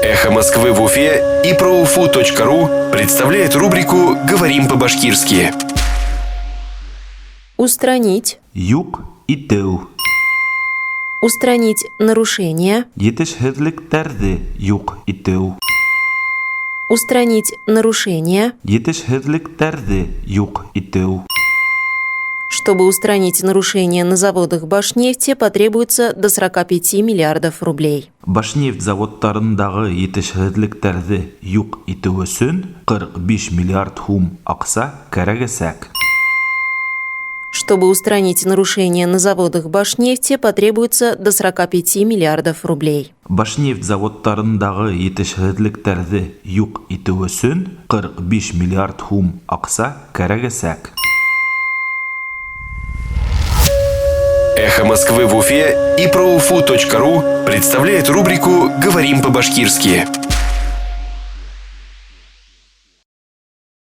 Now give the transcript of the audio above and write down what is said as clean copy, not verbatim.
Эхо Москвы в Уфе и проуфу.ру представляет рубрику «Говорим по-башкирски». Устранить. Юҡ итеү. Устранить нарушения. Етешһеҙлектәрҙе юҡ итеү. Устранить нарушения. Етешһеҙлектәрҙе юҡ итеү. Чтобы устранить нарушения на заводах «Башнефти», потребуется до 45 миллиардов рублей. Башнефть заводтарындағы етешһеҙлектәрҙе юҡ итеү өсөн 45 миллиард һум аҡса кәрәгәсәк. Чтобы устранить нарушения на заводах «Башнефти», потребуется до 45 миллиардов рублей. Башнефть заводтарындағы етешһеҙлектәрҙе юҡ итеү өсөн 45 миллиард һум аҡса кәрәгәсәк. Эхо Москвы в Уфе и проуфу.ру представляет рубрику «Говорим по-башкирски».